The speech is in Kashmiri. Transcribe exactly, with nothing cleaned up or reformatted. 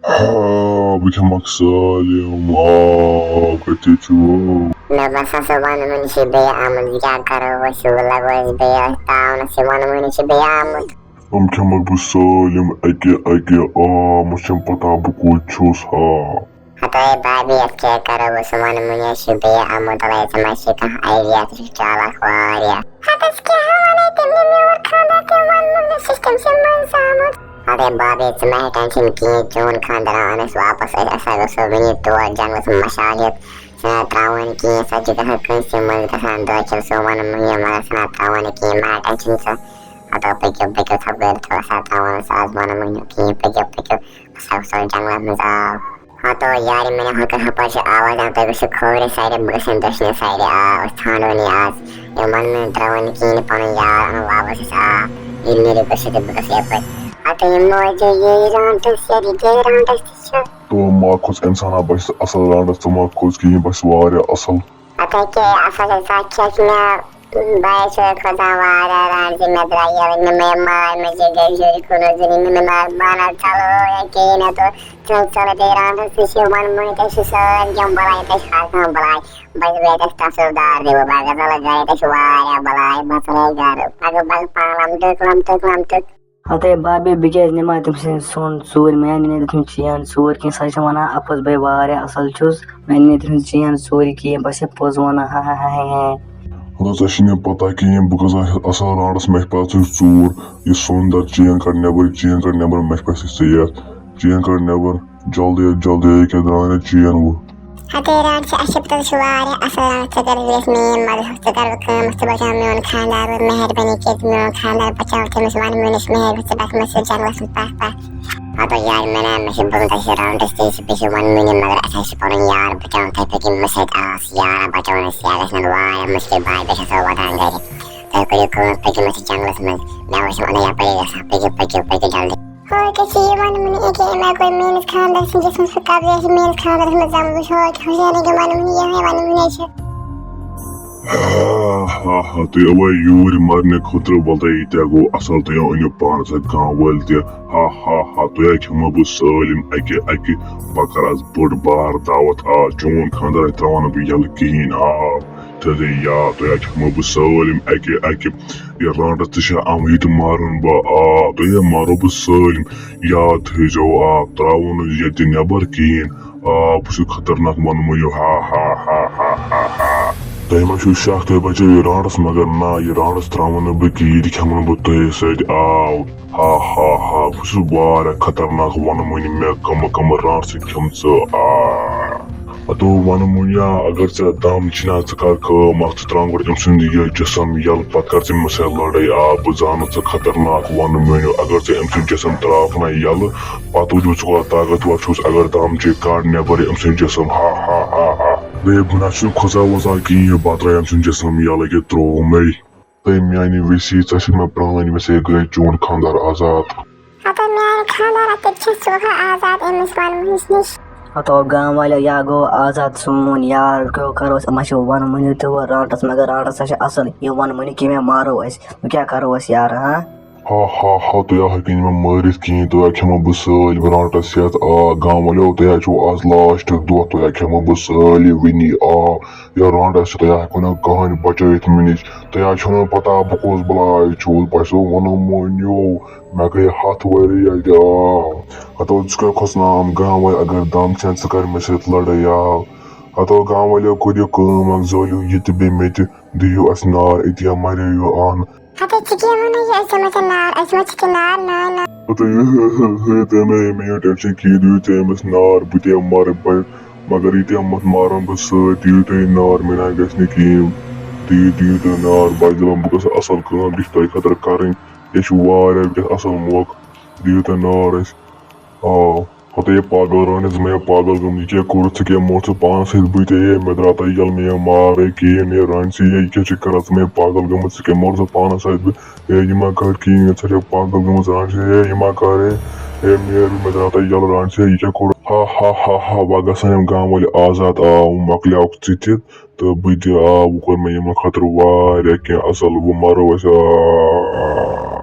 آ، بہٕ کھٮ۪مکھ سٲلِم۔ آ، کَتہِ چھُ؟ مےٚ باسان، سُہ وَنہٕ مُنہِ چھُ بیٚیہِ آمُت۔ کیٛاہ کَرو أسۍ؟ وۄنۍ لَگو أسۍ بیٚیہِ أتھۍ تاونَس۔ یہِ وَنہٕ مُنہِ چھُ بیٚیہِ آمُت۔ یِم کھٮ۪مکھ بہٕ سٲلِم اَکہِ اَکہِ۔ آ، مےٚ چھَنہٕ پَتہ بہٕ کوٚت چھُس۔ آ۔ ہتٲے بابی، اَتھ کیٛاہ کَرو أسۍ؟ وَنہٕ مُنہِ چھُ بیٚیہِ آمُت۔ دَپان، ژےٚ ما چھے کانٛہہ idea؟ ژٕ چھُکھ چالاک واریاہ۔ ہتس کیٛاہ وَنے تٔمۍ؟ یہِ میون خانٛدار تہِ وَنہٕ مُنہِ، سُہ چھُ تٔمۍ سٕنٛدِ منٛزٕ آمُت۔ ہتٲے بابی، ژٕ مہ ہیٚکان چھُنہٕ کِہیٖنۍ، چون خانٛدار آو نہٕ اَسہِ واپس۔ أسۍ ہسا گژھو وٕنی تور جنٛگلس منٛز مشال ہٮ۪تھ۔ ژٕ نہ ترٛاوان کِہیٖنۍ، سۄ چھِ گژھان کٲنٛسہِ منٛز گژھان دٲخِل۔ سُہ وَنہٕ مُنہِ، مگر ژٕ نہ ترٛاوان نہٕ کِہیٖنۍ، مہ ہیٚکان چھُنہٕ سۄ۔ ہتو پٔکِو، پٔکِو، ژھۄپہٕ کٔرِتھ، تھوڑا سا ترٛاوان سُہ آز وَنہٕ مُنہِ کِہیٖنۍ، پٔکِو، پٔکِو، أسۍ ہسا گژھو جنٛگلس منٛز۔ آ۔ ہتو یارِ، مےٚ نہ ہۄکھٕ ہپٲرۍ چھِ آواز یِوان، تُہۍ گٔژھِو کھوورِ سایڈٕ، بہٕ گژھٕ دٔچھنہِ سایڈٕ۔ آ، أسۍ ژھانٛڈو نہٕ آز۔ یِم وَنہٕ نہٕ، ترٛاوَن نہٕ کِہیٖنۍ، پَنُن یار اَنو واپَس أسۍ۔ آ، ییٚلہِ نیٖرِو گٔژھِو تہٕ بہٕ گژھٕ یَپٲرۍ۔ ہتہٕ یِم موجہِ یہِ رانٛٹَس، یہِ رانٛٹَس تہِ چھُ۔ تو ما کھوٚت اِنسانا، بَس اَصٕل رانٛٹَس، ژٕ ما کھوٚت کِہیٖنۍ، بَس واریاہ اَصٕل۔ ہتہٕ کیٛاہ اَصٕل چھِ، ژٕ کھٮ۪کھ مےٚ۔ بہٕ چھُس کھوژان واریاہ رانٛٹَس، مےٚ درٛاے یَوٕ نہٕ مےٚ ماے، مےٚ چھِ گَرِ شُرۍ کُنُے زٔنی، مےٚ ماے بَنان، چلو، یہِ کِہیٖنۍ نہٕ تہٕ۔ ژٕ ژَلہٕ بیٚیہِ رانٛٹَس، ژٕ چھِ وَنہٕ مُنہِ، ژےٚ چھِ سٲلِم کینٛہہ بَلاے، ژےٚ چھِ ہر کانٛہہ بَلاے۔ بہٕ چھُس بیٚیہِ تَس تصرف دار تہِ، بہٕ پَکہٕ ژَلہٕ گَرِ، ژےٚ چھِ واریاہ بَلاے، بہٕ ژَلَے گَرٕ، پَکہٕ، پَکہٕ، پَکہٕ، لَمٹُک، لَمٹُک، لَمٹُک۔ ہتے بابے، بہٕ کیٛازِ نِمہٕ ہا تٔمۍ سٕنٛدِ سُنٛد ژوٗرِ؟ مےٚ نِنے تٔمۍ سٕنٛز چین ژوٗرِ کِہیٖنۍ، سۄ چھِ وَنان اَپُز، بہٕ واریاہ اَصٕل چھُس، مےٚ نِنے تٔمۍ سٕنٛز چین ژوٗرِ کِہیٖنۍ، بہٕ چھَس پوٚز وَنان، ہا، ہا، ہا، ہا، ہا۔ مطلب، ژےٚ چھِ نہٕ پَتہ کِہیٖنۍ، بہٕ کۭژاہ اَصٕل رانٛٹَس، مےٚ چھِ پَتہ ژٕ چھُکھ ژوٗر، یہِ سۄن دَر چین کَڑ نٮ۪بَر، چین کَڑ نٮ۪بَر، مےٚ چھِ پَتہ ژٕ ژےٚ یَتھ۔ چین کَڑ نٮ۪بَر، جلدی، جلدی، ییٚکیٛاہ درٛاو نہٕ چین وۄنۍ۔ ہتے رانٛٹَس، اَسہِ چھِ پَتہ ژٕ چھُکھ واریاہ اَصٕل رانٛٹَس، ژٕ کَر وٕنکیٚس میٛٲنۍ مدد، ژٕ کَر کٲم، ژٕ بَچاو میون خانٛدار، مہربٲنی کٔرِتھ میون خانٛدار بَچاو، تٔمِس وَن میٲنِس مہربٲنی، ژٕ پَکھ مےٚ سۭتۍ جنٛگلَس منٛز، پَکھ، پَکھ۔ ہتو یارِ، مےٚ نا، مےٚ چھِ بوٗزمُت، اَسہِ چھِ رانٛٹَس تہِ، بیٚیہِ چھِ وَنہٕ مُنہِ، مگر اَسہِ حظ چھِ پَنُن یار بَچاوُن، تُہۍ پٔکِو مےٚ سۭتۍ۔ آ، سُہ یار بَچاوُن اَسہِ، یہِ گژھِ نہٕ واریاہ مُشکِل، بہٕ حظ بیٚیہِ چھَسو وَدان گَرِ۔ تُہۍ کٔرِو کٲم، پٔکِو مےٚ سۭتۍ جنٛگلَس منٛز، مےٚ وٕچھ یِم اَنان یَپٲرۍ گژھان، پٔکِو، پٔکِو، پٔکِو جلدی۔ ہو، کیٛاہ چھِ یہِ وَنہٕ مُنہِ؟ أکیٛاہ أمۍ ہا کوٚر میٛٲنِس خانٛدارَس سٕنٛدِس جِسمَس پٮ۪ٹھ قبضہٕ، یہِ چھِ میٛٲنِس خانٛدارَس منٛز ژامٕژ، وٕچھ، ہو، کیٛاہ ہُشارٕے گٔے وَنہٕ مُنہِ، یِہوٚے وَنہٕ مُنہِ چھِ۔ ہا، ہا، ہا، تُہۍ آوٕ یوٗرۍ مَرنہٕ خٲطرٕ، وَلہٕ تۄہہِ یہِ تہِ گوٚو اَصٕل، تُہۍ أنِو پانَس سۭتۍ گامہٕ وٲلۍ تہِ۔ ہا، ہا، ہا، تۄہہِ ہا کھٮ۪مو بہٕ سٲلِم اَکہِ اَکہِ، بہٕ کَرٕ آز بٔڑ بار دعوت، آ، چون خانٛدار ترٛاوَن نہٕ بہٕ یَلہٕ کِہیٖنۍ، آ، تھٲیزِ یاد، تۄہہِ ہا کھٮ۪مو بہٕ سٲلِم اَکہِ اَکہِ۔ یہِ رانٛٹَس تہِ چھِ آمٕتۍ مارُن بہٕ، آ، تۄہہِ مارو بہٕ سٲلِم۔ یاد تھٲیزیو، آ، ترٛاوو نہٕ ییٚتہِ نٮ۪بر کِہیٖنۍ۔ آ، بہٕ چھُس خطرناک وَنہٕ مُنہِ، ہا، ہا، ہا، ہا، ہا، ہا۔ تۄہہِ ما چھُو شک، تُہۍ بَچٲیِو یہِ رانٛٹَس، مگر نہ، یہِ رانٛٹَس ترٛاوو نہٕ بہٕ کِہیٖنۍ، یہِ کھٮ۪مو نہٕ بہٕ تۄہہِ سۭتۍ، آ۔ ہا، ہا، ہا، بہٕ چھُس واریاہ خطرناک وَنہٕ مُنہِ، مےٚ کَمہٕ کَمہٕ رانٛٹَس چھِ کھٮ۪مژٕ، آ۔ ہتو وَنہٕ مُنیا، اگر ژےٚ دم چھِنا، ژٕ کر کٲم اکھ، ژٕ ترٛاو گۄڈٕ أمۍ سُنٛد یہِ جسم یَلہٕ، پتہٕ کر ژٕ مےٚ سۭتۍ لڑٲے۔ آ، بہٕ زانہٕ ژٕ خطرناک وَنہٕ مُنیو، اگر ژٕ أمۍ سُنٛد جسم ترٛاوکھ نا یَلہٕ، پتہٕ وٕچھو ژٕ کوٗتاہ طاقتور چھُس، اگر دم چھے کڑ نٮ۪بر أمۍ سُنٛد جسم، ہا ہا ہا ہا۔ ہے، بہٕ نہ چھُس کھۄژان وۄژان کِہیٖنۍ، بہٕ ترٛاوٕ أمۍ سُنٛد جسم یَلہٕ، ییٚکیٛاہ ترٛوو مےٚ۔ تہٕ میانہِ ویسی، ژےٚ چھِ مےٚ پرٛٲنۍ ویسے گٔے چون خانٛدار آزاد۔ ہتہٕ میانہِ خانٛدارا تہِ چھَس ژٕ وۄنۍ آزاد أمِس وَنہٕ مُنِس نِش۔ ہتو گام والٮ۪و، یا گوٚو آزاد سون یار، کیٛاہ کَرو أسۍ؟ یِم ہا چھِ وَنہٕ مُنہِ تہِ وۄنۍ رانٛٹَس، مگر رانٛٹَس ہا چھِ اَصٕل، یہِ وَنہٕ مُنہِ کہِ مےٚ مارو أسۍ، وۄنۍ کیٛاہ کَرو أسۍ یارٕ، ہاں؟ ہا ہا ہا، تُہۍ ہا ہیٚکِو نہٕ مےٚ مٲرِتھ کِہیٖنۍ، تُہۍ ہا کھٮ۪مو بہٕ سٲلِم رانٛٹَس ہٮ۪تھ، آ، گام والٮ۪و، تُہۍ ہا چھُو آز لاسٹ دۄہ، تُہۍ ہا کھٮ۪مو بہٕ سٲلِم وٕنی، آ، یہِ رانٛٹَس چھِ، تُہۍ ہا ہیٚکِو نہٕ کٕہٕنۍ بچٲیِتھ مےٚ نِش۔ تۄہہِ آز چھو نہٕ پتہ بہٕ کُس بلاے چھُس، بہٕ چھُسو وَنان مونیو، مےٚ گٔے ہَتھ ؤری ییٚتہِ۔ آ، ہتو ژٕ کیٛاہ کھۄژناوان گامہٕ وٲلۍ، اگر دم چھےٚ ژٕ کر مےٚ سۭتۍ لڑٲے۔ آ، ہتو گامہٕ وٲلٮ۪و کٔرِو کٲم اکھ، زٲلِو یہِ تہِ بیٚیہِ مےٚ تہِ، دِیِو اَسہِ نار أتی یا مریو یہِ اَن۔ ہتو ژٕ کیٛاہ وَنان یہِ، أسۍ دِمو ژےٚ نار، أسۍ دِمو ژےٚ نار، نہ، نہ۔ ہتو یہِ، ہہ، ہہ، ہہ، تۄہہِ مہ، مہ ہیٚیِو ٹٮ۪نشن کِہیٖنۍ، دِیِو تُہۍ أمِس نار، بہٕ تہِ مَرٕ، بہٕ مگر یہِ تہِ مت مارن بہٕ سۭتۍ، دِیِو تُہۍ نار، مےٚ نہ گژھِ نہٕ کِہیٖنۍ، دِیِو، دِیِو تُہۍ نار، بہٕ چھُس دَپان بہٕ گژھٕ اَصٕل کٲم، یہِ چھِ تۄہہِ خٲطرٕ کَرٕنۍ، یہِ چھُ واریاہ وٕنکیٚس اَصٕل موقعہٕ، دِیِو تُہۍ نار اَسہِ۔ آ، ہَتہٕ یہِ پاگل رانٛٹَس، مےٚ پاگل گٔمٕژ، یہِ کیٛاہ کوٚرُتھ ژےٚ، کیٛاہ موٚتھ ژٕ پانَس سۭتۍ، بہٕ تہِ، ہے، مےٚ درٛاو تَتہِ یَلہٕ، مےٚ مارے کِہیٖنۍ، یہِ رانٛٹَس، یہِ کیٛاہ چھِ کَران ژٕ، مےٚ پاگل گٔمٕژ، ژٕ کیٛاہ موٚتھ ژٕ پانَس سۭتۍ، بہٕ، ہے، یہِ ما کَر کِہیٖنۍ، ژٕ چھَکھ پاگل گٔمٕژ رانٛٹَس، ہے، یہِ ما کَر، ہے، ہے، مےٚ، مےٚ درٛاو تَتہِ یَلہٕ رانٛٹَس، ہے، یہِ کیٛاہ کوٚرُتھ، ہا، ہا، ہا، ہا، وۄنۍ گژھن یِم گامہٕ وٲلۍ آزاد، آ، مۄکلیوکھ ژٕ تہِ۔ تہٕ بہٕ تہِ، آ، وۄنۍ کوٚر مےٚ یِمن خٲطرٕ واریاہ کینٛہہ اَصٕل، وۄنۍ مَرو أسۍ، آ۔